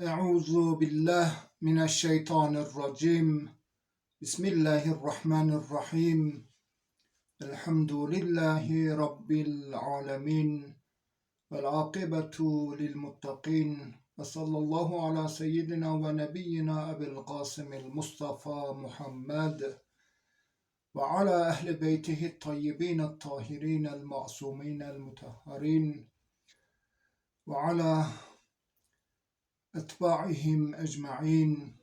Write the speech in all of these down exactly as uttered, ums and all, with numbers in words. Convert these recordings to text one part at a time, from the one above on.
أعوذ بالله من الشيطان الرجيم. بسم الله الرحمن الرحيم. الحمد لله رب العالمين. والعاقبة للمتقين. وصلى الله على سيدنا ونبينا أبي القاسم المصطفى محمد وعلى أهل بيته الطيبين الطاهرين المعصومين المطهرين وعلى أتباعهم أجمعين.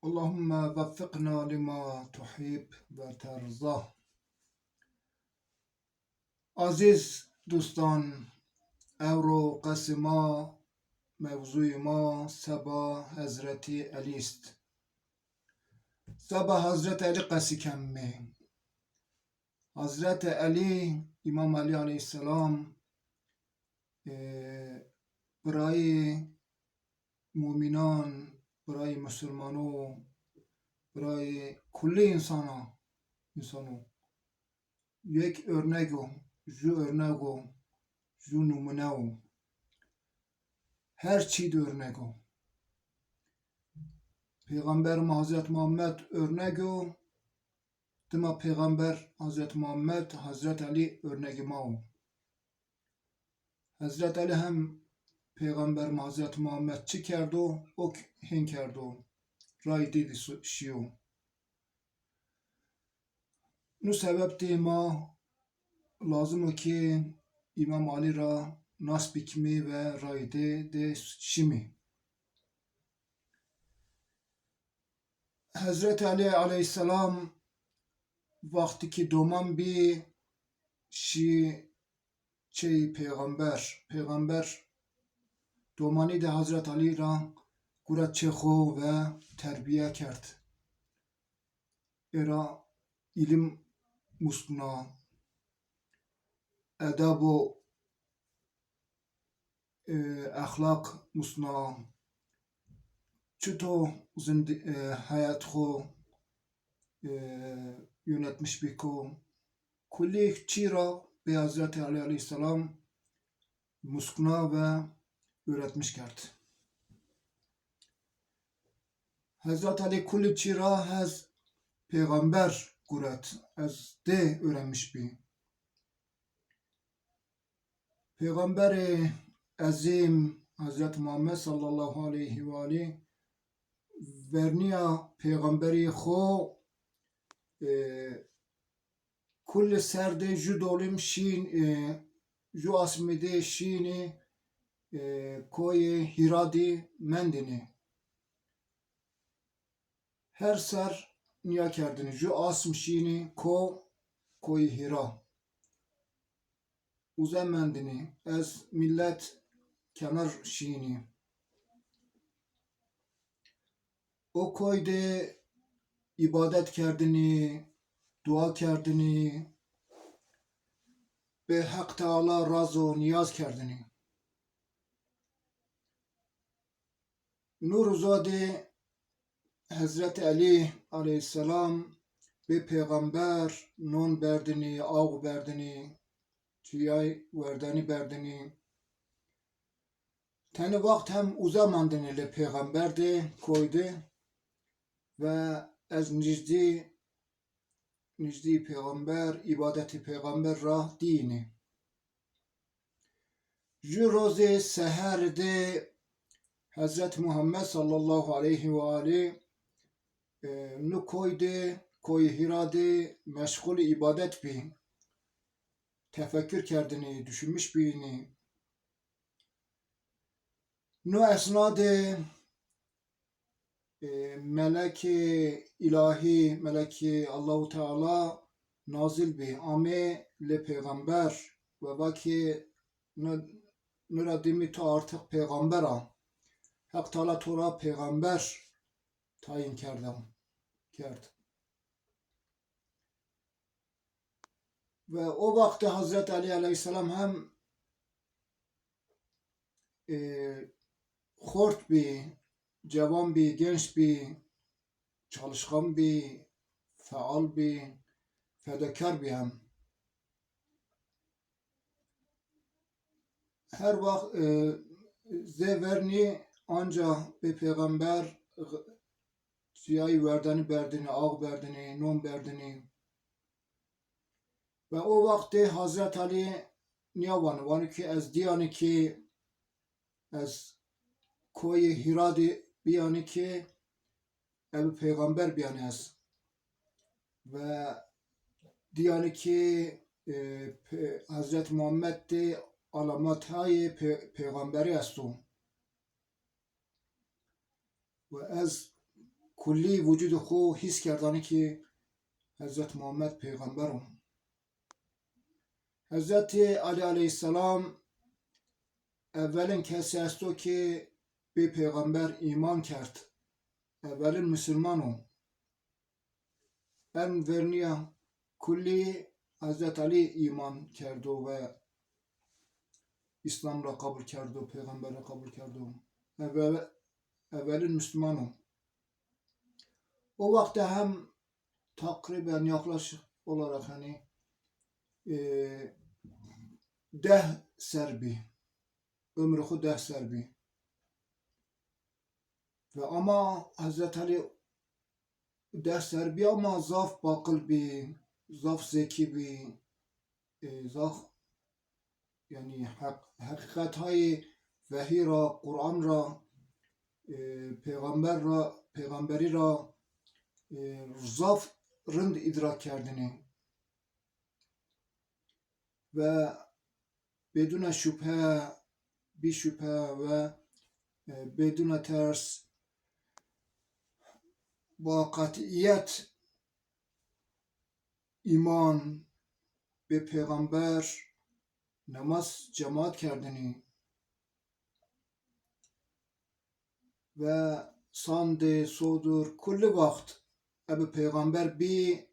اللهم وفقنا لما تحب وترضى. Azîz dostan, ewro qesê ma, mewzûyê ma seba Hezretî Elî est. Seba Hezretî Elî qesî kemê. Hezretî Elî, Îmam Elî eleyhîsselam, e, birayê mumînan, birayê musulmano, birayê kullî însana, însano. Yek örnek o, ju örnek o, ju numune o. Her çî de örnek o. Peyxamber ma Hezret Muhammed örnek o, dima Peyxamber Hezret Muhammed, Hezret Elî örnegê ma o. Hezret Elî hem Peyxamber ma Hezret Muhammed çi kerdo, o k-, hên kerdo. Rayê dê de su-, şîyo. Nu sebeb dê ma lazim o ki Îmam Elî ra nas bikimî ve rayê dê de şimî. Hezret Elî eleyhîsselam wextî ki doman bî, şî çêyê pêxember. Pêxember domanî de Hezret Elî ra guret çê xo ve terbîye kerd. Ê ra îlim musna, edeb û, e, exlaq musna, çito zindi-, e, heyet xo, e, yönetmiş biko. Kullî çî ra bê Hezretî Elî eleyhîsselam muskna ve öğretmiş kerd. Hezret Elî kullî çî ra hez pêxember guret, ez dê öğrenmiş bî. Pêxemberê ezîm Hezret Muhammed sallallahu aleyhi ve alî vernîya pêxemberî xo, e, kulli ser de ju dolim şîn, e, ju asmî de şînî, e, koyê Hîra dî mendinî. Her ser nîya kerdinî. Ju asm şînî ko, koyê Hîra. Uze mendinî. Ez millet kenar şînî. O koy de îbadet kerdinî, dua kerdinî, bi Heq Teala razo nîyaz kerdinî. Nu ruza de Hezret Elî aleyhîsselam bi pêxember non berdinî, aw berdinî, çiyay werdenî berdinî. Tenê wext hem uza mandinî lê pêxember de, koy de ve ez nizdî, nizdî pêxember, îbadetî pêxember ra dîyînî. Ju rozê seher de Hezret Muhammed sallallahu aleyhi ve alî, e, nu koy de, koyê Hîra de meşxulî îbadet bî. Tefekkür kerdinî, düşünmüş bînî. No esna de, e, melekê îlahî, melekê Allahu Teala nazil bî, amê lê pêxember ve va ki, no, no ra dîmî to artıq pêxember a. Heq Teala to ra pêxember tayin kerda, kerd. Ve o wextî Hezret Elî eleyhîsselam hem, e, xort bî, cewan bî, genç bî, çalışkan bî, feal bî, fedekar bî hem. her waxt, e, zê vernî anca bê pêxember, e, ciyayî werdenî berdinî, aw berdinî, non berdinî. Ve o wextê Hazret Alî nîya vanî, vanî ki ez dîyanî ki ez koyê Hîra de bîyanî ki ebi pêxember bîyanî ez. Ve dîyanî ki, e, pe-, Hazret Muhammed de alametayê pe-, pêxemberî esto. Ve ez kullî vucudê xo hîs kerdanî ki Hezret Muhammed pêxember o. Hezretî Alî aleyhîsselam evelin kesî esto ki bê pêxember îman kerd. Evelin musulman o. En vernîya kullî Hezret Alî îman kerdo ve Îslam ra qebul kerdo, pêxember ra qebul kerdo. Eve-, evelin Müslüman o. O wexte hem takriben yaklaşık olarak hani, e, deh ser bî. Ömrü xwu deh ser bî. Ve ama Hezret Alî deh ser bî ama zaf baqil bî, zaf zekî bî, e, zaf, yanî heq-, heqîqetayê vehî ra, Quran ra, e, pêxember ra, pêxemberî ra, e, zaf rind îdrak kerdinî. Ve bêdûna şubhe, bî şubhe ve, e, bêdûna ters, ba qetîyet îman, bê pêxember, nemaz cemaat kerdinî. Ve sandê, sodur, kulli waxt ebi pêxember bî,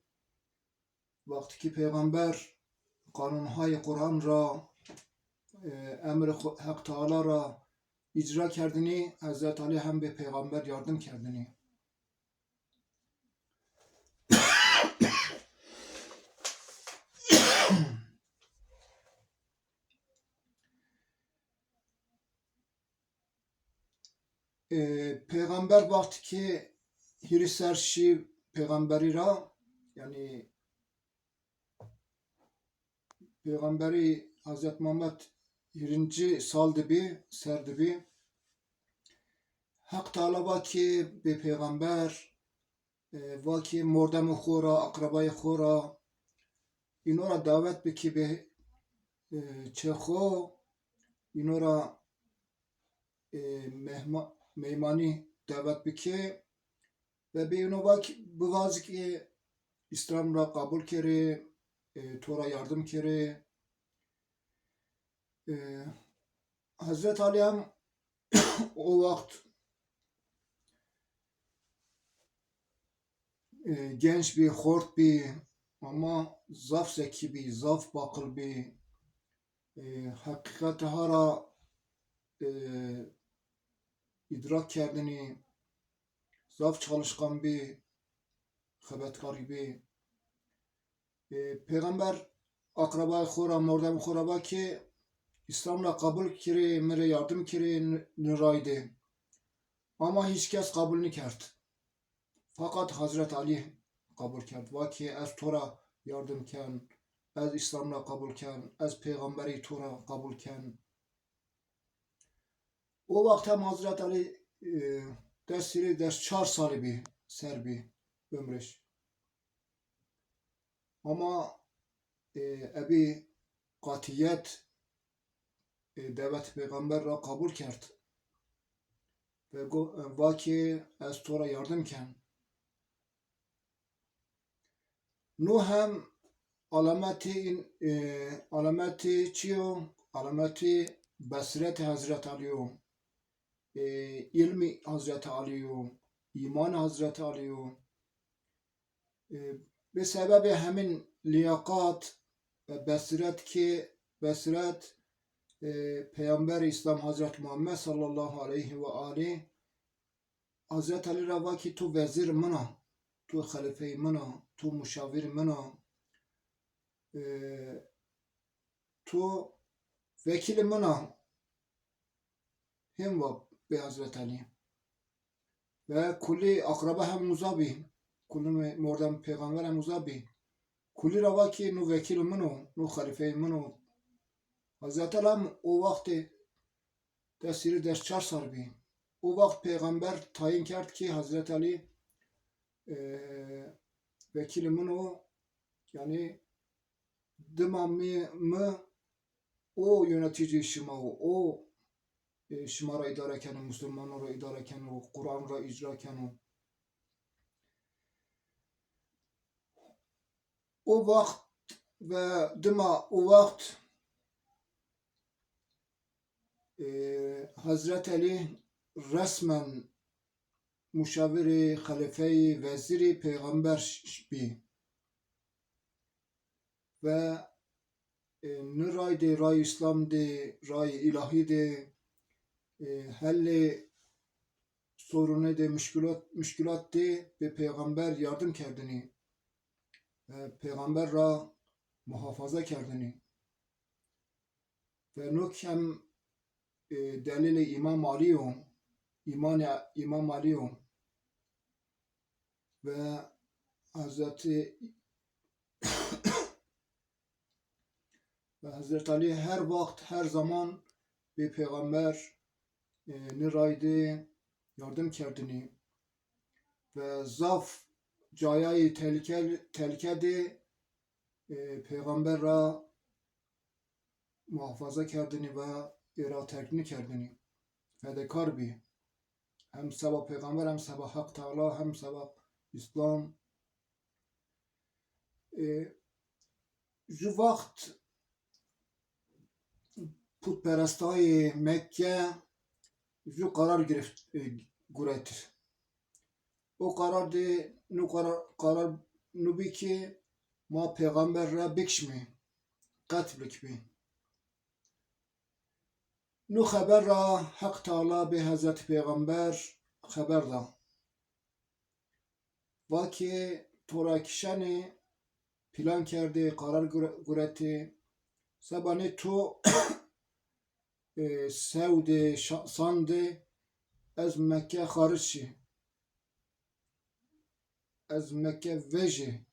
wextî ki pêxember qanûnhayê Quran ra, e, emrê xo-, Heq Teala ra îcra kerdinî, Hezret Alî hem bê pêxember yardim kerdinî. E, pêxember wextî ki hîrî ser şî pêxemberî ra, yanî pêxemberî Hezret Muhammed hîrincî sal de bî, ser de bî. Heq Teala va ki bê pêxember, e, va ki mordemê xo ra, akrabayê xo ra, îno ra dawet bikî bê, e, çê xo, îno ra, e, mehma-, meymanî dawet bikî ve bê îno va ki, bivazî ki Îslam ra qebul kerê, e, to ra yardim kerê. E, Hezret Alî hem o wext, e, genç bî, xort bî, ama zaf zekî bî, zaf baqil bî. E, heqîqetê ha ra, e, îdrak kerdinî, zaf çalışkan bî, xebetkar bî. E, pêxember akrabayê xo ra, mordemê xo ra va ki Îslam ra qebul kirê, mi rê yardim kirê, n-, ni ray de. Ama hîç kes qebul nîkerd. Feqet Hezret Alî qebul kerd. Va ki ez to ra yardim ken, ez Îslam ra qebul ken, ez pêxemberî to ra qebul ken. O wext hem Hezret Alî, e, des hîrê des çar salî bî, ser bî ömrêş. Ama, e, ebî qatîyet, e, dewet pêxember ra qebul kerd. Ve go-, e, va ki ez to ra yardim ken. No hem alametê în-, e, alametê çi yo? Alametê besiretê Hezret Alî yo. E, îlmî Hezret Alî yo. Îmanê Hezret Alî yo. E, bi sebebê hemîn lîyaqat ve besiret ki, besiret, e, Peyxamberê Îslam Hezret Muhammed sallallahu aleyhi ve alî, Hezret Alî ra va ki tu vezîr min a, tu xelîfeyê min a, tu muşavîr min a, e, tu vekîlê min a, hên va bê Hezret Elî. Ve kulî akraba hem uza bî. Kulî mordem pêxember hem uza bî. Kulî ra va ki nu vekîlê min o, nu xelîfeyê min o. Hezret Elî hem o wextê des hîrê des çar sal bî. O wext pêxember tayîn kerd ki Hezret Elî, e, vekîlê min o, yanî dima mi, mi o yöneticî şima o, o, e, şima ra îdare keno, musulmanan ra îdare keno, Quran ra îcra keno. O wext ve dima o wext, e, Hezret Elî resmen muşavirê, xelîfeyî, vezîrê pêxember ş-, bî. Ve, e, ni ray de, ray Îslam de, ray îlahî de, e, hellê sorunê de, muşkîlat, muşkîlat de bi pêxember yardim kerdinî. E, pêxember ra muhafaza kerdinî. Ve no kem, e, delîlê Îmam Alî yo, îmanê Îmam Alî yo. Ve Hezretî, ve Hezret Alî her wext, her zaman bê pêxember, e, ni ray de yardim kerdinî. Ve zaf cayayê tehlîke, tehlîke de, e, pêxember ra muhafaza kerdinî ve ê ra terk nêkerdinî. Fedekar bî. Hem seba pêxember, hem seba Heq Teala, hem seba Îslam. E, ju wext putperestayê Mekke ju qarar gireft, e, guret. O qarar de, no qarar, qarar no bî ki ma pêxember ra bikişmê, qetl bikimê. No xeber ra Heq Teala bê Hezretî Pêxember xeber da. Va ki to ra kişenê, plan kerdê, qarar gure-, guretê. Seba nê to, e, sewdê, şa-, sandê, ez Mekke xaric şî. Ez Mekke vejî.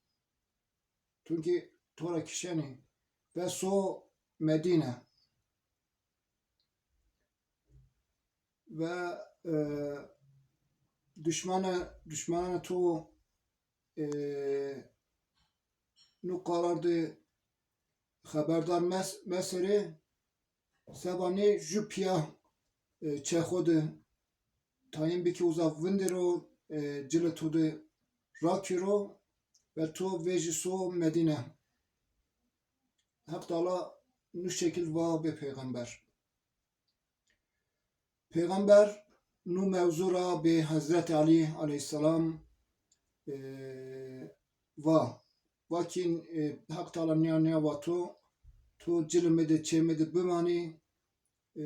Çunkî to ra kişenî. Ve so Medîne. Ve, e, duşmane, duşmananê to, e, no qarar de xeberdar mes-, meserê, seba nê ju pîya, e, çê xo de tayîn bikî, uza vindero, e, cilê to de rakiro ve to vejî so Medîne. Heq Teala nu şekil va bê pêxember. Pêxember nu mewzu ra bê Hezret Elî aleyhîsselam, e, va. Va kî, e, Heq Teala nîya nîya va to, to cilê mi de, çê mi de bimanî, e,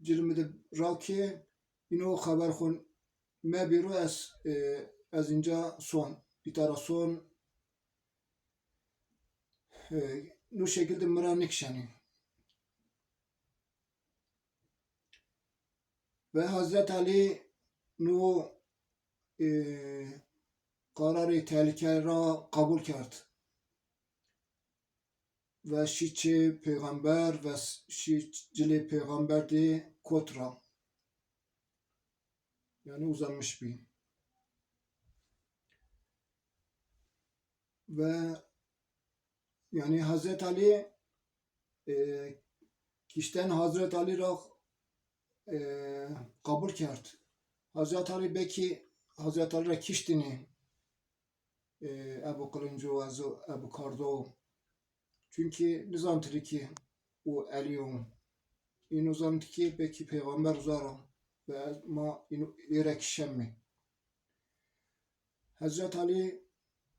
cilê mi de rakê, îno xeber xo mebêro, ez, e, ez înca son, îta ra son, e, no şekil de mi ra nêkişenî. Ve Hezret Elî no, e, qararê tehlîke ra qebul kerd. Ve şî çê pêxember ve s-, şî cilê pêxember de kot ra. Yanî uzanmış bî. Ve yanî Hezret Elî, e, kişten Hezret Elî ra, e, qebul kerd. Hezret Elî belkî Hezret Elî ra kiştînî, e, Ebu Qilinco, ez o, Ebu Kardo. Çunkî nizantirî ki o Elî yo. Îno zanit ki belkî pêxember uza ra ve ez, ma îno ê ra kişenmê. Hezret Elî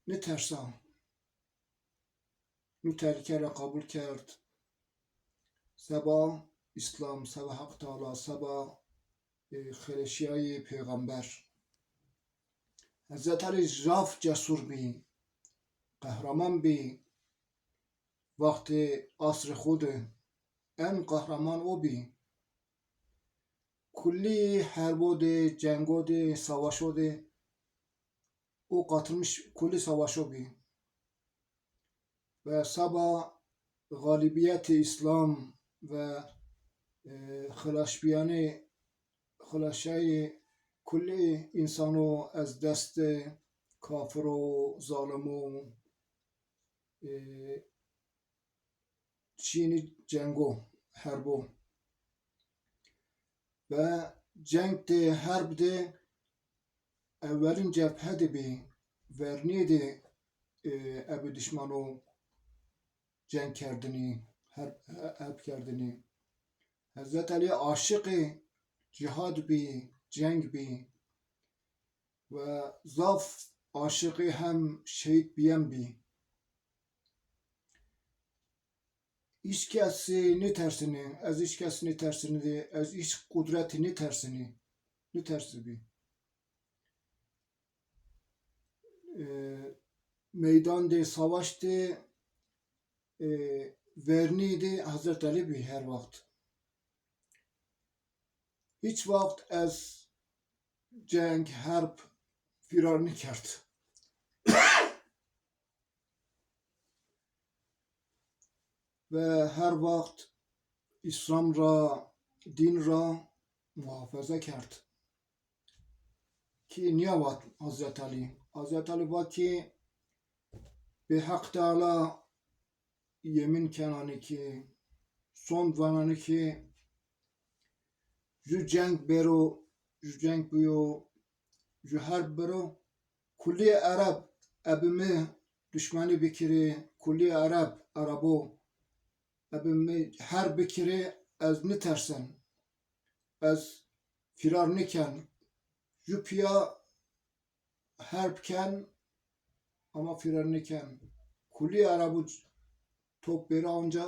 nêtersa. Nu tehlîke ra qebul kerd. Seba Îslam, seba Heq Teala, seba, e, xeleşîyayê pêxember. Hezret Elî zaf cesur bî, qehreman bî. Wextê asrê xo de en qehreman o bî. Kullî herbo de, cengo de, savaşo de o qatılmış, kullî savaşo bî. Ve seba galibiyetê Îslam ve, e, xilaşbîyanê, xilaşayê kullî însano ez destê kafiro, zalimo, e, çînî cengo, herbo. Ve ceng de, herb de ewelin cephe de bî, vernî de, e, ebi dişmano ceng kerdinî, herb, herb kerdinî. Hezret Elî aşiqê cihad bî, ceng bî ve zaf aşiqê hem şehîd bîyen bî. Hiç kesî nêtersinî, ez hiç kesî nêtersinî de, ez hiç qudretî nêtersinî, nêtersibî. E, meydan de, savaş de, e, vernî de Hezret Elî bî her waxt. Hiç waxt ez ceng, herb fîrar nêkerd. Ve her waxt Îslam ra, dîn ra muhafaza kerd. Kî nîya vat Hazret Elî. Hazret Elî va kî bi Heq Teala yemîn kenanî kî, sond vananî kî, ju ceng bêro, ju ceng biyo, ju herb biro, kulî Ereb ebi mi duşmenî bikirî, kulî Ereb, Erebo ebi mi herb bikirî, ez nitersen. Ez fîrar nîken. Ju pîya herb ken, ama fîrar nîken. Kulî Erebo top bêra, anca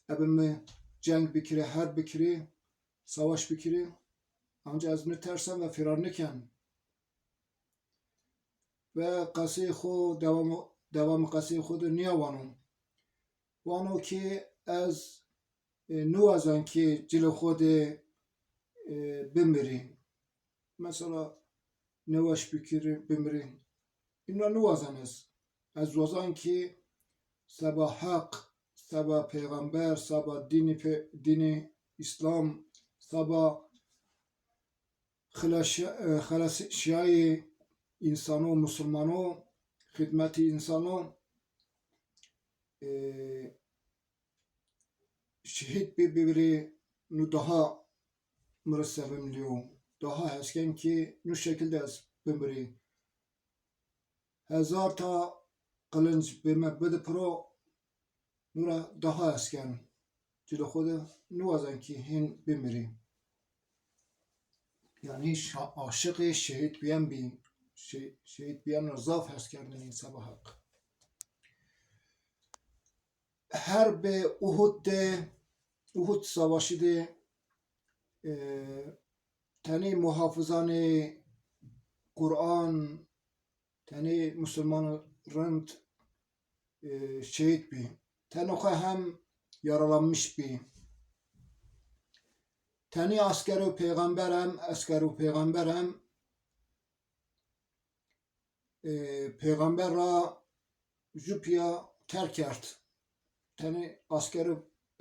ebi mi ceng bikirî, herb bikirî, savaş bikirî, anca ez nitersen ve fîrar nîken. Ve qeseyê xo dewam, dewamê qeseyê xo de nîya vano. Vano kî ez, e, nêwazan kî cilê xo de, e, bimirî. Mesela, nêweş bikirî, bimirî. Îna nêwazan ez. Ez wazan kî seba Heq, seba peyxamber, seba dînî pe-, dînî Îslam, seba xilaş-, e, xelasîyayê însano, musulmano, xidmetî însano, e, şehîd bî, bimirî, nu daha mi rê sevimlî yo. Daha hes ken kî nu şekil de ez bimirî. Hezar ta qilinc bê mi bidi piro, nu ra daha hes ken. Cilê xo de nêwazan kî hîn bimirî. Yanî şa-, aşiqê şehîd bîyen bî, şe-, şehîd bîyen ra zaf hes kerdinî seba Heq. Herbê Uhud de, Uhud savaşî de, e, tenê muhafizanê Quran, tenê musulman rind, e, şehîd bî. Tenê xo hem yaralanmış bî. Tenê askerê peyxamber hem, askerê peyxamber hem e, peyxamber ra ju pîya terk kerd. Tenê asker,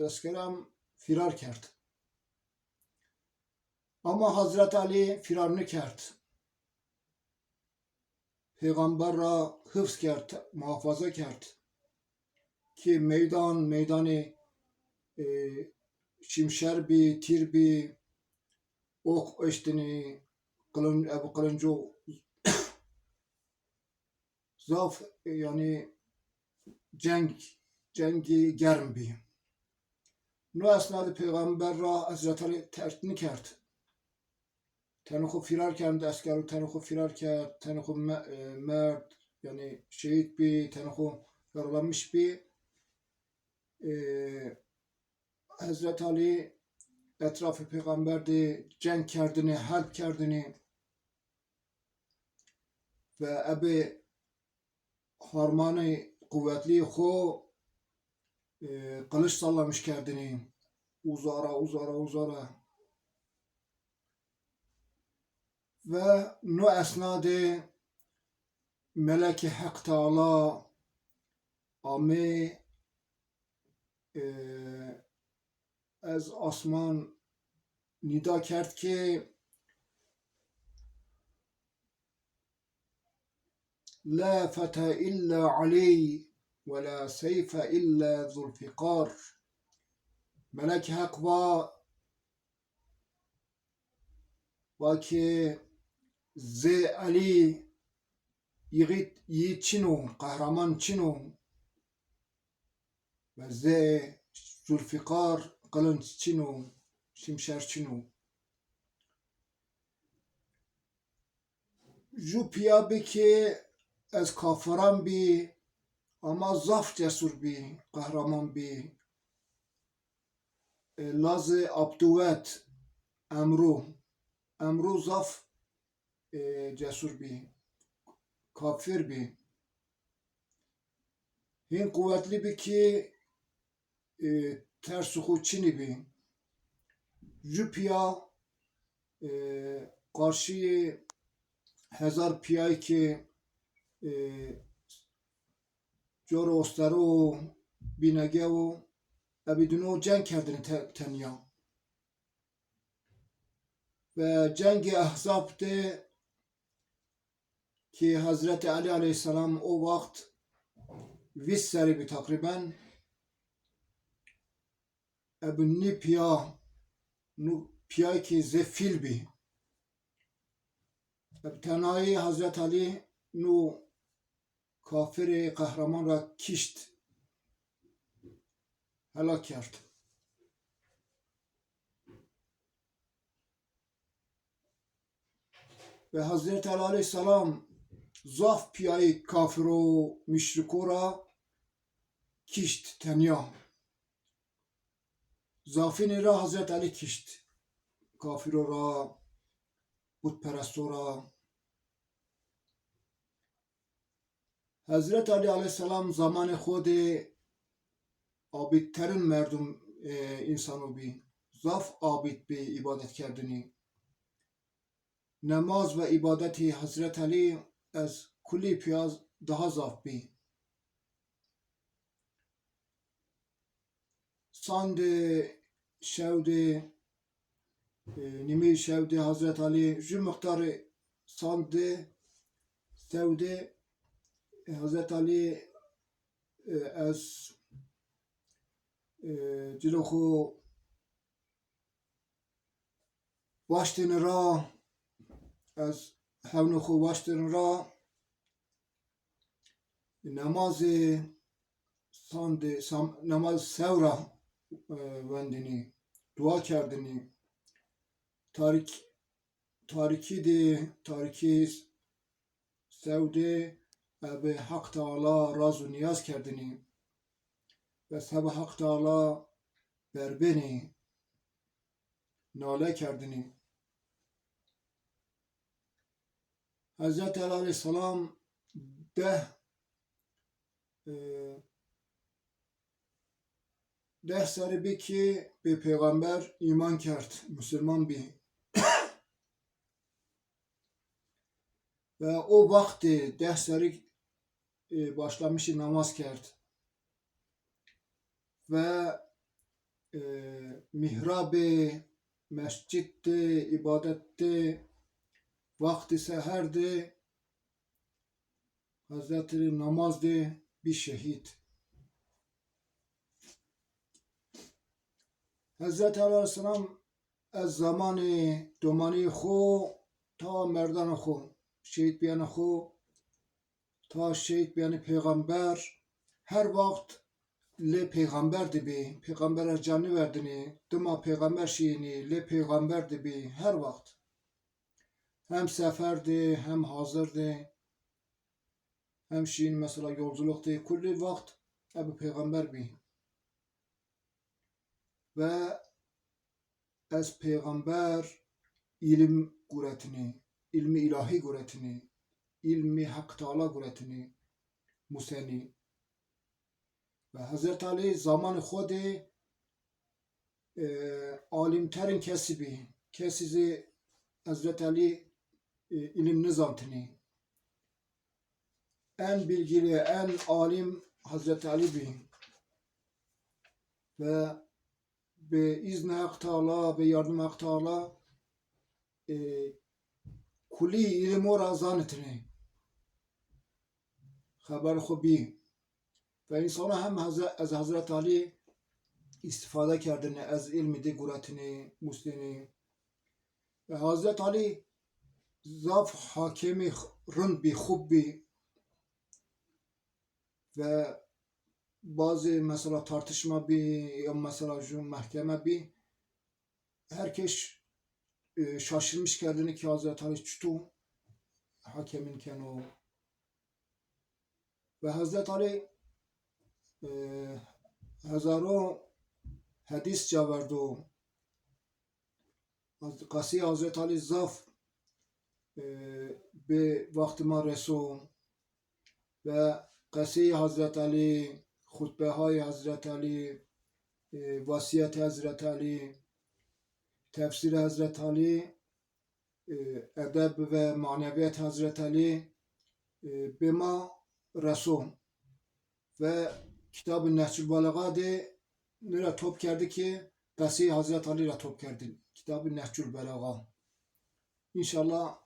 asker hem fîrar kerd. Ama Hazret Elî fîrar nêkerd. Peyxamber ra hifz kerd, muhafaza kerd. Kî meydan, meydanê, e, şimşer bî, tîr bî, oq eştinî, qilin-, ebi qilinco zaf, e, yanî ceng, cengî germ bî. No esna de peyxamber ra Hazret Elî terk nêkerd. Tenê xo fîrar kerd, eskero tenê xo fîrar kerd, tenê xo me-, e, merd, yanî şehîd bî, tenê xo yaralanmış bî. E, Hezret Elî etrafê peyxamber de ceng kerdinî, herb kerdinî ve ebe harmanê quwetlî xo, e, qiliç sallamiş kerdinî. Uza ra, uza ra, uza ra. Ve no esna de Melekê Heq Teala amê, e, ez asman nîda kerd ki, "La fethe illa Alî ve la seyfe illa Zulfikar." Melekê Heq va, va ki, "Zê Elî yiğit, yiğit çin o, qehreman çin o. Ve zê Zulfikar qılınç çin o, şimşer çin o." Ju piya bi ki ez kafiran bî, ama zaf cesur bî, qehreman bî. E, lazê Abdûwed, Emrû. Emrû zaf, e, cesur bî, kafir bî. Hîn quwetlî bî ki, e, tersê xo çinî bî. Ju piya, e, qarşîyê hezar piyayî ki, e, cor ostero û bînege û, ebi dino ceng kerdinî te-, tenya. Ve cengê Ehzab de ki Hezretî Elî aleyhîsselam o waxt vîst serrî bî teqrîben, ebi nî piya, nu piyayê ki zê fîl bî. Ebi tenayî Hezret Elî nu kafirê qehreman ra kişt, helak kerd. Ve Hezret Elî aleyhîsselam zaf piyayê kafir û muşriko ra kişt tenya. Zafînî ra Hezret Elî kişt. Kafiro ra, butperesto ra. Hezret Elî aleyhîsselam zamanê xo de abîdterin merdum, e, însano bî. Zaf abîd bî îbadet kerdinî. Nemaz ve îbadetî Hezret Elî ez kulî piyaz daha zaf bî. Sandê şew de, e, nîmeyê şew de Hezret Elî ju miqdarê sandê sew de, e, Hezret Elî, e, ez, e, cilo xo waştêne ra, ez hewnê xo waştêne ra, nemazê sandê, sam-, nemaz sew ra, e, wendinî, dua kerdinî. Tarîk-, tarîkî de, tarîkî sew de, ebi Heq Teala raz û nîyaz kerdinî. Ve seba Heq Teala berbênî, nale kerdinî. Hezret Elî aleyhîsselam deh, e, deh serrî bî ki bi pêxember îman kerd, musulman bî. Ve o wextî deh serrî, e, başlamışî namaz kerd. Ve, e, mîhrabê mescid de, îbadet de, wextê seher de Hezretî namaz de bî şehîd. Hezretî Elî aleyhîsselam ez zamanê domanî xo ta merdanê xo, şehîd bîyanê xo, ta şehîd bîyanê pêxember, her waxt lê pêxember de bî. Pêxember ez ca nêverdinî, dima pêxember şîyînî, lê pêxember de bî her waxt. Hem sefer de, hem hazir de, hem şîyîn mesela yolculuk de, kulî waxt ebi pêxember bî. Ve ez pêxember îlim guretinî, îlmî îlahî guretinî, îlmî Heq Teala guretinî, musenî. Ve Hezret Elî zamanê xo de, e, alimterin kesî bî. Kesî zî Hezret Elî e, îlim nizantinî. En bilgili, en alim Hazreti Ali bî. Ve bi îznî Heq Teala, bi yardim Heq Teala, e, kulî îlimo ra zanitinî. Xeber xo bî. Ve însana hem Heze-, ez Hazret Ali îstîfade kerdinî, ez îlmî dî guretinî, muslinî. Ve Hazret Ali zaf hakemî rind bî, xub bî. Ve bazı mesela tartışma bî, ya mesela ju mehkeme bî, her kes, e, şaşırmış kerdinî ki Hazret Ali çito hakemîn keno. Ve Hazret Ali, e, hezaro hedîs ca verdo. Qesî Hazret Ali zaf, e, bi wextî ma reso. Ve qesî Hazret Ali, xutbehay Hazret Ali, e, vasiyet Hazret Ali, tefsir Hazret Ali, e, edeb ve maneviyet Hazret Ali, e, bi ma reso. Ve kitabı Nehcul Belaga de nira top kerdi ki qesî Hazret Ali ra top kerdin. Kitabı Nehcul Belaga. İnşallah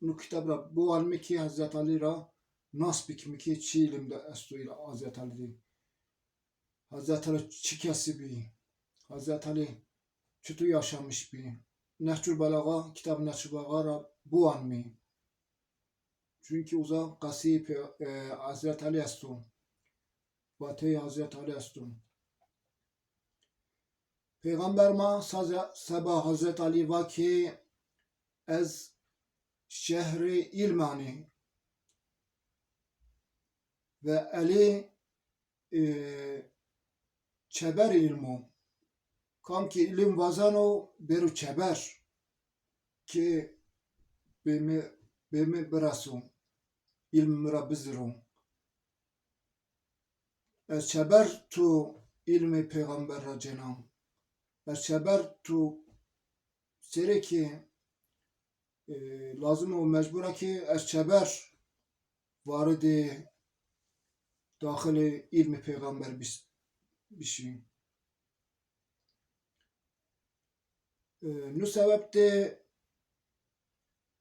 nu kitab ra biwanmi ki Hazret Ali ra nas bikmi ki çi ilim de esto Hazret Ali de. Hazret Ali çi kesi bî? Hazret Ali çito yaşamış bî? Nehcul Belaga, kitab Nehcul Belaga ra biwanmî. Çünkü uza qesî pe-, e, Hazret Ali esto. Vateyê Hazret Ali esto. Peyxamber ma saze-, seba Hazret Ali va ki ez şehrê îlmanî ve Elî e, çeber îlm o. Kam ki îlim vazeno bêro çeber ki bê mi, bê mi bireso, îlm mi ra biziro. Ez çeber tu îlmê peyxamber ra cêna. Ez çeber tu serê ki e, lazim o, mecbur a ki ez çeber varidê daxilê îlmê peyxamber bis-, bişî. E, nu sebeb de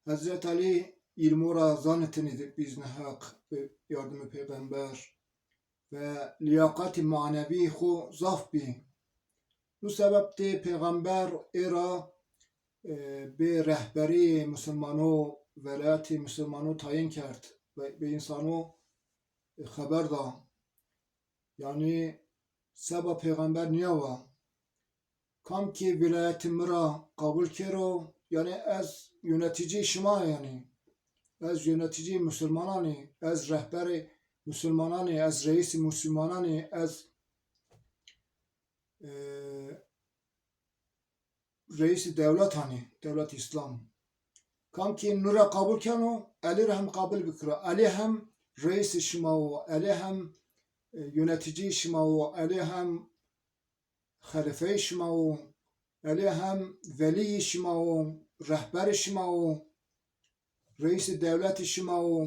Hezret Elî îlmo ra zanitinî de bi îznê Heq, bi yardimê peyxamber. Ve lîyaqatî manevî xo zaf bî. Nu sebeb de peyxamber ê ra, e, bê rehberî musulmano, velayetî musulmano tayin kerd ve bê însano, e, xeber da. Yanî seba peyxamber nîya va. Kam ki vîlayetî mi ra qebul kero, yanî ez yöneticî şima, yanî ez yöneticî musulmananî, ez rehberê musulmananî, ez reîsî musulmananî, ez, e, reîsî dewletanî, dewlet Îslam. Kam ki nu ra qebul keno, Elî ra hem qebul bikiro. Elî hem reîsî şima wo, Elî hem, e, yöneticî şima wo, Elî hem xelîfeyê şima wo, Elî hem velîyê şima wo, rehberê şima wo, reîsê dewletê şima wo.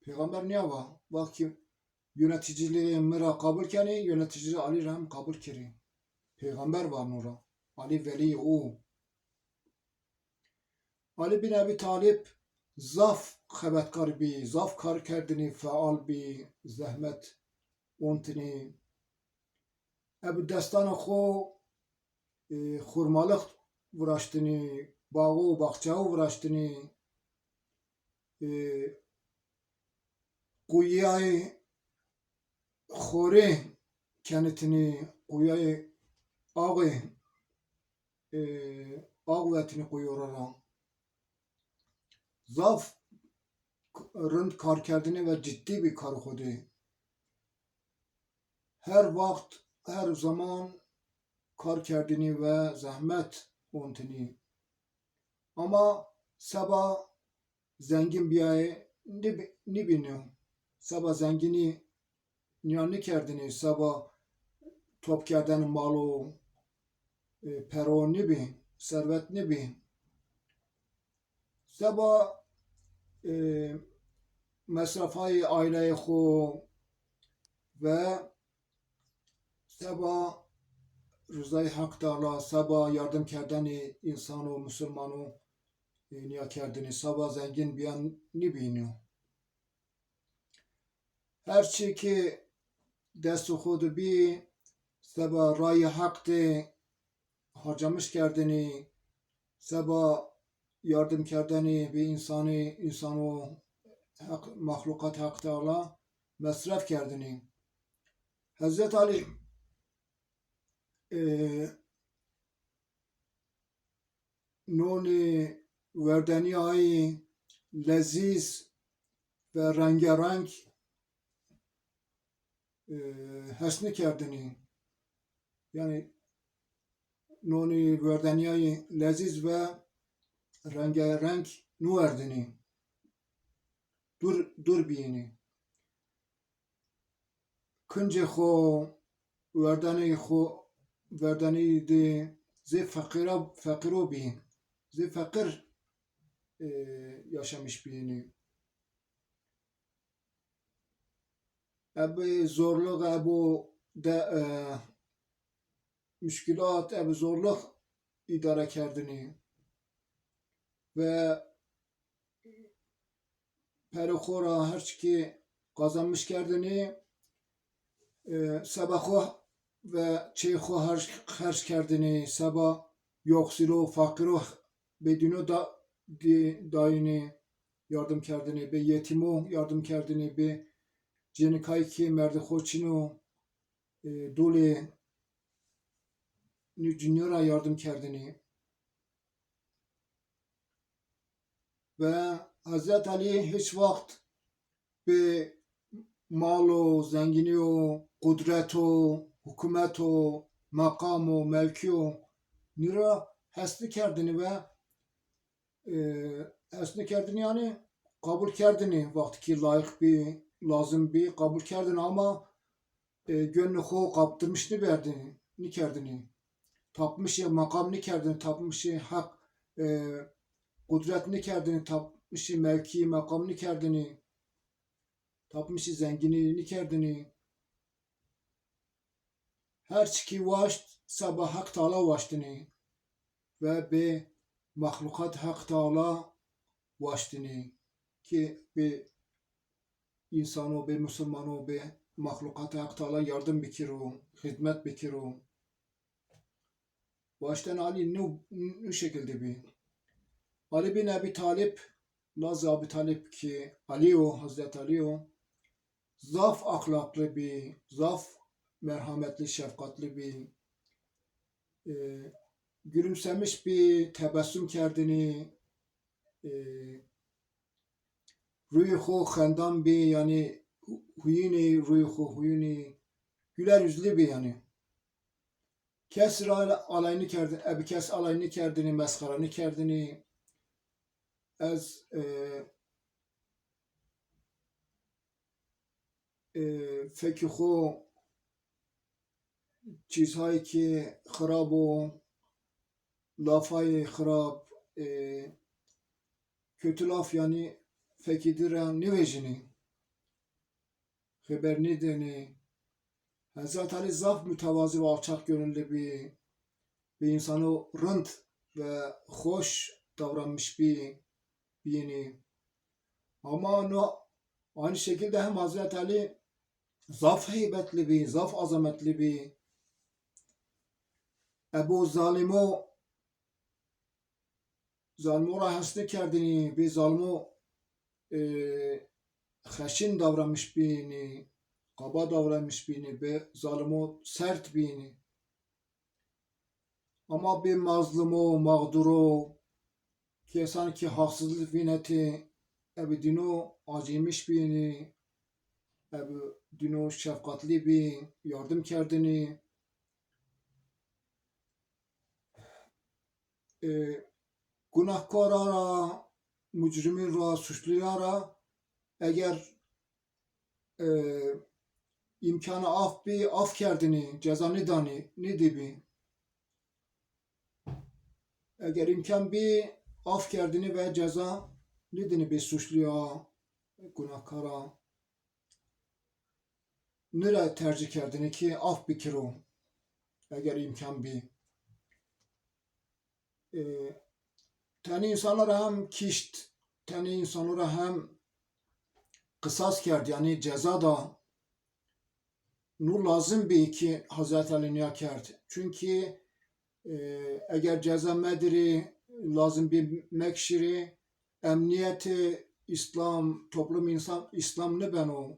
Peyxamber nîya va, va ki yöneticiliği mi ra qebul kenî, yöneticiliği Elî ra hem qebul kerî. Peyxamber va nu ra. Elî velîyê o. Elî bin Ebî Talîb zaf xebetkar bî, zaf kar kerdinî, feal bî, zehmet ontinî. Ebi destana xo, e, xurmalix viraştinî, baxo, baxçao viraştinî, e, quyayê xorê kenitinî, quyayê axê, e, ax vetinî quyora ra. Zaf k-, rind kar kerdinî ve ciddî bî karê xo de. Her waxt, her zaman kar kerdinî ve zehmet ontinî. Ama seba zengin bîyayê nîbî-, nîbînî. Seba zengînî nîya nîkerdinî, seba top kerdene mal û, e, pero nîbî, servet nîbî. Seba e, mesrefayê aîleyê xo ve seba rizayê Heq Teala, seba yardim kerdenê însan û musulman û, e, nîya kerdinî, seba zengîn bîyan nîbînî. Her çî ki destê xo de bî, seba rayê Heq de harcamiş kerdinî, seba yardim kerdenî bi însanî, însan û Heq, mexluqat Heq Teala mesref kerdinî. Hezret Alî, e, nonê werdenîyayî lezîz ve rengereng, e, hes nêkerdinî. Yanî nonê werdenîyayî lezîz ve rengereng nêwerdinî. Dûr, dûr bîyînî. Kincê xo, werdenê xo, werdenê de zê feqîra, feqîro bî. Zê feqîr, e, yaşamiş bîyînî. Ebe zorluk, ebo de, e, muşkilat, ebe zorluk îdare kerdinî. Ve perê xo ra her çikî qazanmiş kerdinî, e, seba xo ve çê xo herc, herc kerdinî, seba yoxsilo, feqîro bêdîno da, dî, dayînî, yardim kerdinî, bi yetîmo yardim kerdinî, bi cênikay ki merdê xo çin o, e, dolê nî cinîyo ra yardim kerdinî. Ve Hezret Alî hiç wext bi mal û zengînî û qudret û hukûmet û meqam û mewkî û nî ra hes nêkerdinî ve, e, hes nêkerdinî, yanî qebul kerdinî, wextî ki layiq bî, lazim bî, qebul kerdinî ama e, gönlê xo kaptırmış nêberdinî, nêkerdinî. Tapmışê meqam nêkerdinî, tapmışê heq, e, qudret nêkerdinî, tapmışê mewkî, meqam nêkerdinî, tapmışê zengînî nêkerdinî. Her çikî waşt, seba Heq Teala waştinî ve bi mexluqat Heq Teala waştinî ki bi însano, bê musulmano, bê mexluqatê Heq Teala yardim bikiro, xizmet bikiro. Waşten Alî nu, nu şekilde bî. Alî bin Ebî Talib, lazê Ebî Talib ki Alî yo, Hezret Alî yo, zaf axlaqlî bî, zaf merhametlî, şefqatlî bî. E, gülümsemiş bî, tebessüm kerdinî, e, rûyê xo xendan bî, yanî hu-, huyînî, rûyê xo huyînî, güler yüzlü bî yanî. Kes ra alay nêkerdinî, ebi kes alay nêkerdinî, mesxera nêkerdinî. Ez, e, e, fekî xo çîzhay ki xirab o, lafayê xirab, e, kötü laf yanî fekî di ra nêvejinî, xeber nêdenî. Hezret Alî zaf mütevazî ve alçak gönüllü bî, bi însano rind ve xoş davranmış bî, bîyînî. Ama no aynı şekilde hem Hazreti Ali zaf heybetli bî, zaf azametli bî. Ebo zalimo, zalimo ra hes nêkerdinî, bi zalimo, e, xeşin davranmış bînî, qaba davranmış bînî, bi zalimo sert bînî. Ama bi mazlumo, mağduro, kesan ki haksızlık vînetî, ebi dîno acıymış bînî, ebi dîno şefqatlî bî, yardım kerdinî. E, gunahkara ra, mucrimîn ra, suçluya ra eger e, îmkana af bî, af kerdinî, ceza nêdanî, nêdîbî. Eger îmkan bî, af kerdinî ve ceza nidinî bê suçluya, gunahkara, nira tercîh kerdinî ki af bikiro, eger îmkan bî. E, tenê însana ra hem kişt, tenê însana ra hem qisas kerd, yanî ceza da. Nû lazim bî ki Hezret Elî nîya kerd. Çunkî, e, eger ceza medirî, lazim bî mekşirî, emnîyetê Îslam, toplum însan, Îslam nibeno.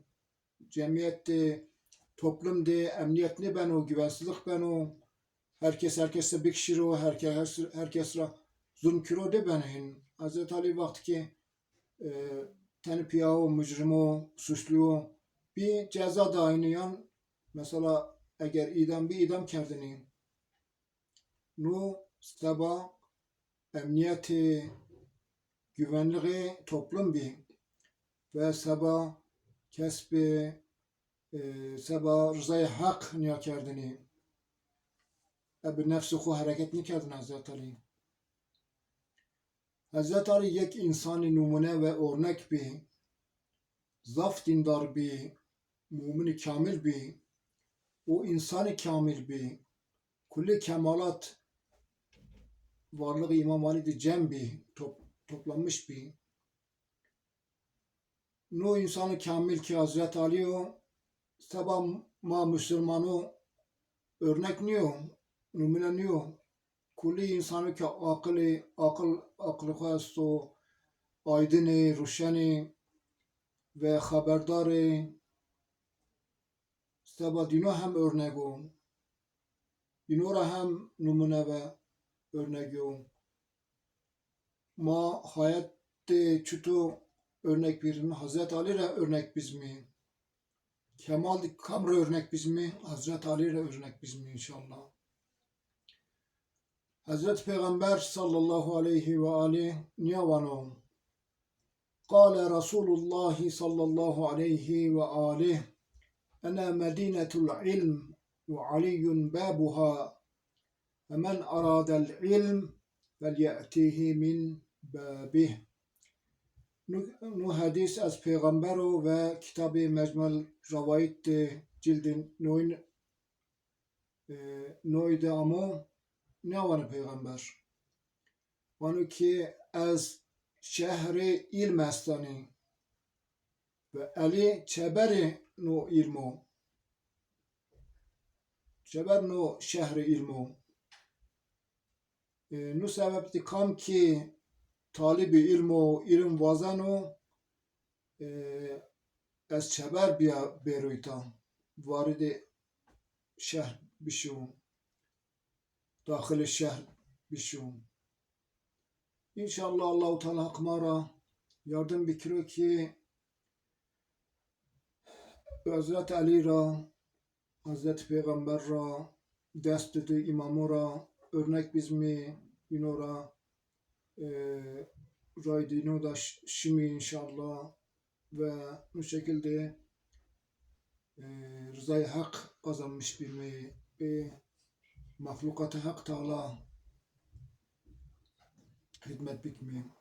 Cemîyet de, toplum de emnîyet nêbeno, güvensizlik beno. Her kes her kes de bikişiro, her kes, her kes ra zulm kiro de beno hin. Hezret Elî wextî ki, e, tenê pîya o, mucrimo, suçluyo, bî ceza dayînî yan, mesela eger îdam bî, îdam kerdinî. No seba emnîyetê, güvenlixê toplum bî ve seba kesbê, e, seba rizayê Heq nîya kerdinî. E, bi nefsê xwu hereket nîkerdin Hezret Elî. Hezret Elî yek însanê numune ve ornek bî. Zaf dîndar bî, muminî kamil bî û însanî kamil bî. Kulê kemalat varlixê Îmam Elî de cem bî, top-, toplanmış bî. No însanê kamil ki Hezret Elî yo, seba ma musulmano örnek nîyo, numune nîyo. Kulî însano ke aqilî, aqil, aqilê xo esto, aydinê, ruşenê ve xeberdar ê, seba dîno hem örnek o. Dîno ra hem numune ve örnek o. Ma hayat de çito örnek bizmî? Hezret Elî ra örnek bizmî. Kemal de kam ra örnek bizmî? Hezret Elî ra örnek bizmî înşallah. Hezret Peyxamber sallallahu aleyhi ve alih nîya vano: Qale Resulullah sallallahu aleyhi ve alih: Ene medinetul ilm ve Aliyyun babuha. Femen aradel ilm felye'tihi min babih. Nu, nu hedîs ez pêxember o ve kitabê Mecmuel Revayît de cildê noy, e, noy de amo, nêvano pêxember. Vano ki ez şehrê îlm estanî ve Elî çeberê no îlm o. Çeber no şehrê îlm o. E, no sebeb de kam ki talibê îlm o, îlm wazeno, e, ez çeber bîya bêro îta, varidê şehr bişîyo, daxilê şehr bişîyo. Înşallah Allahu Teala Heq ma ra yardim bikiro ki Hezret Elî ra, Hezret Pêxember ra, dest di îmamo ra örnek bizmî, îno ra, e, ray dîno da ş-, şimî înşallah ve bu şekilde, e, rizayê Heq qazanmış bîmî, ê mexluqatê Heq Teala xidmet bikmî.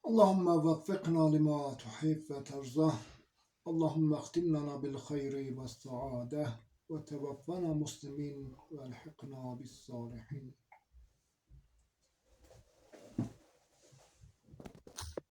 اللهم وفقنا لما تحب وترضى. اللهم اختم لنا بالخير والسعادة وتوفنا مسلمين والحقنا بالصالحين.